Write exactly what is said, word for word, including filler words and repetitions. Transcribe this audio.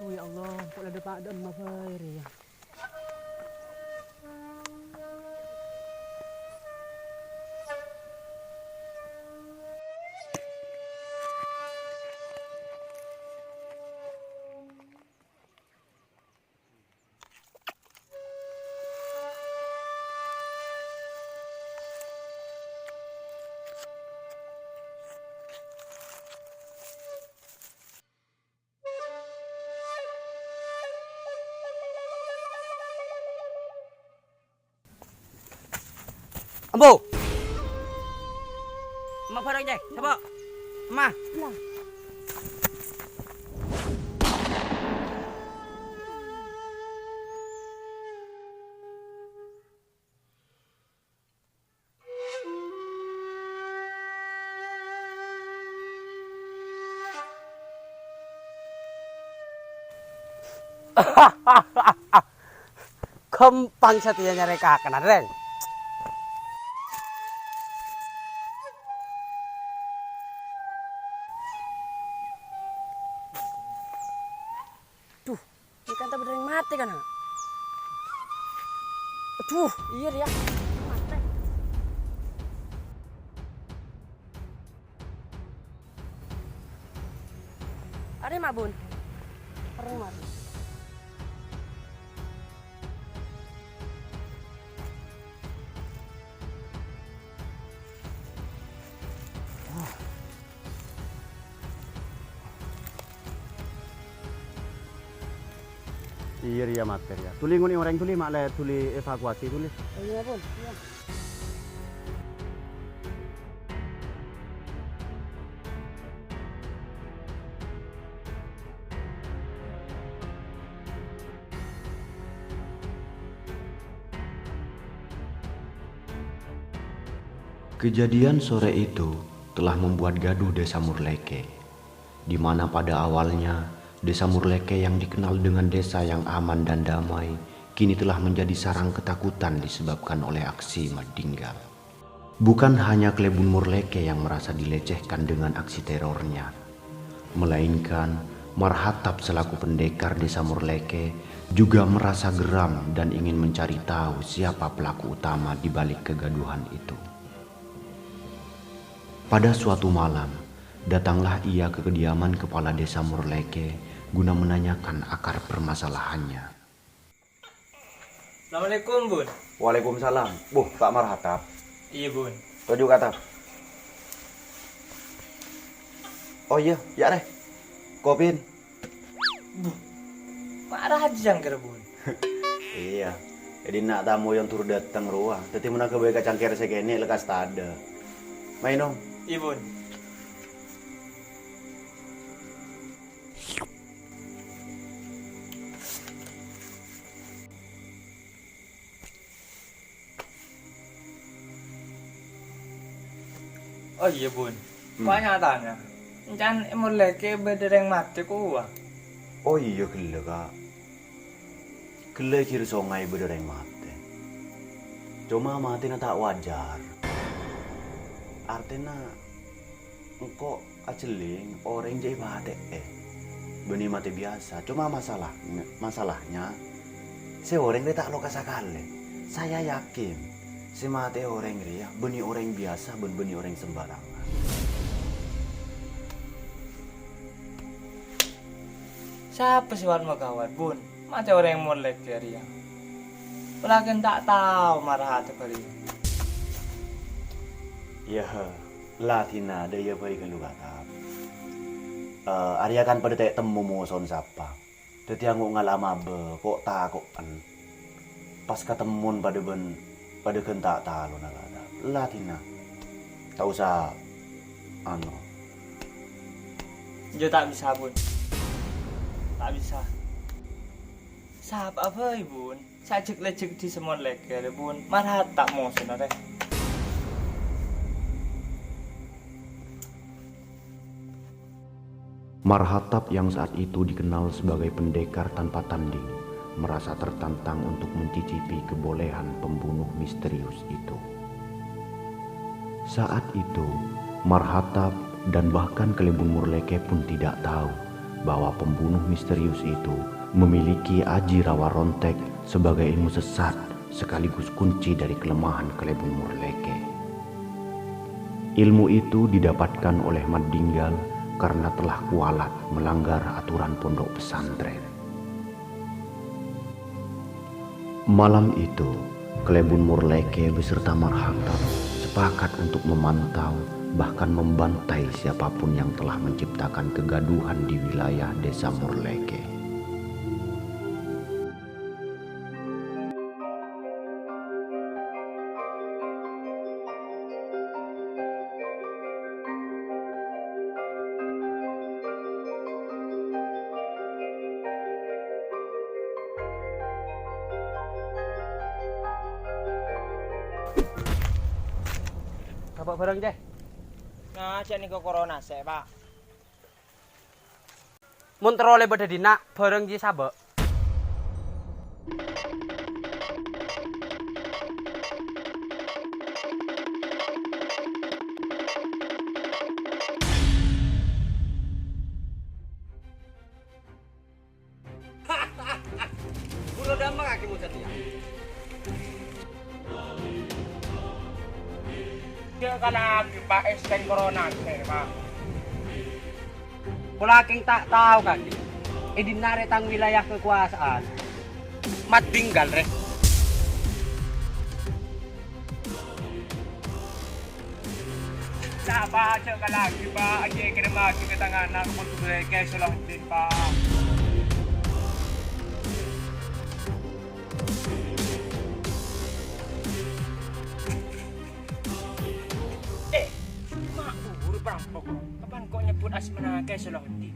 Oh, ya Allah, kok la dâpa' dâ' emma bhâi rèya. Ambo! Emma bhârâng, Cè'. Sapa? Emma. Ghâmpang satèya nyarè kakanna, Rèng. Dhu, ini kan tabâdâ orèng matè, kana'. Adhu, iyâ, rèya. Matè. Arè, Ma' Bun. Orèng matè. Iyâ, rèya matè, rèya. Dhuli ngonè'è orèng dhuli, ma' lè dhuli evakuasi dhuli. Iyâ, Bun. Iyâ. Kejadian sore itu telah membuat gaduh Desa Murleke, di mana pada awalnya Desa Murleke yang dikenal dengan desa yang aman dan damai, kini telah menjadi sarang ketakutan disebabkan oleh aksi Madinggal. Bukan hanya Klebun Murleke yang merasa dilecehkan dengan aksi terornya, melainkan Marhatap selaku pendekar Desa Murleke juga merasa geram dan ingin mencari tahu siapa pelaku utama di balik kegaduhan itu. Pada suatu malam, datanglah ia ke kediaman kepala Desa Murleke guna menanyakan akar permasalahannya. Assalamualaikum, Bun. Waalaikumsalam. Buh, Pak Marhatap. Iyâ, Bun. Toju' ka atap. Oh iyâ, yâ' rè. Kopin. Buh, ma' rajâ cangkèr, Bun. Iyâ. Dhâddhi na' tamoy ondur dâteng rowa. Dhâddhi mon aghâbây ka cangkèr sè kènè' lekkas tadâ'. Maènom. Iyâ, Bun. Oh iyâ, Bun. Hmm. Kok nyatana, èncan è Murleke bâdâ rèng matè kowa. Oh iyâ, ghellâ', Ka'. Ghellâ' è jiyâ songay bâdâ rèng matè. Coma matèna ta' wajar. Artèna, engko' ajhelling orèng jâ' èpatè'è. Bânnè matè biyasa, coma masalah-, masalahnya, sè orèng rè ta' loka sakalè. Saya yakin, sè matè orèng rèya bânnè orèng biyasa bân bânnè orèng sembarangan. Sapa sè wât magawat, Bun? Matè orèng Murleke rèya. Polana ta' tao mara atè bâli. Iyâ, la dhina dâ' iyâ bhâi ghâllu, Ka' Atap. Eh, arèya kan padâ ta' temmo mosona sapa. Dhâddhi anggo' ngala' mabâ, ko'-tako'an. Pas katemmon padâ bân padâ ghân ta' talona, Ka' Atap. La dhina. Ta' osa, anu. Iyâ, ta' bisa, Bun. Ta' bisa. Sapa'a bhâi, Bun? Sè ajhek-lejhek dhi' sè Murleke rè, Bun. Marhatap mosona rè. Marhatap yang saat itu dikenal sebagai pendekar tanpa tanding, merasa tertantang untuk mencicipi kebolehan pembunuh misterius itu. Saat itu, Marhatap dan bahkan Klebun Murleke pun tidak tahu bahwa pembunuh misterius itu memiliki aji rawa rontek sebagai ilmu sesat sekaligus kunci dari kelemahan Klebun Morleke. Ilmu itu didapatkan oleh Madinggal karena telah kualat melanggar aturan pondok pesantren. Malam itu, Klebun Morleke beserta Marhatam sepakat untuk memantau, bahkan membantai siapapun yang telah menciptakan kegaduhan di wilayah Desa Morleke. Saba' barang, Cè. Nah, cè' nèko corona sè, Pak. Mon terro lè bâdâ dinna', barang jiyâ saba'. Buru dâ' emma kakè moca' tèya. Jhâ' kalaghi, Pak, èstèn corona, Pak. Pola kèng ta' tao, kakè. È dinna' rè tang wilayah kakobâsaan. Madinggal, rè. Sapa jhâ' kalaghi, Pak? Ajjhâ' èkèrèmmaghi ka tang ana' ka Pondhuk Rèkè Salahuddin, Pak. Eh, cuma buru perampok. Kapan kok nyebut asmana Kè Salahuddin?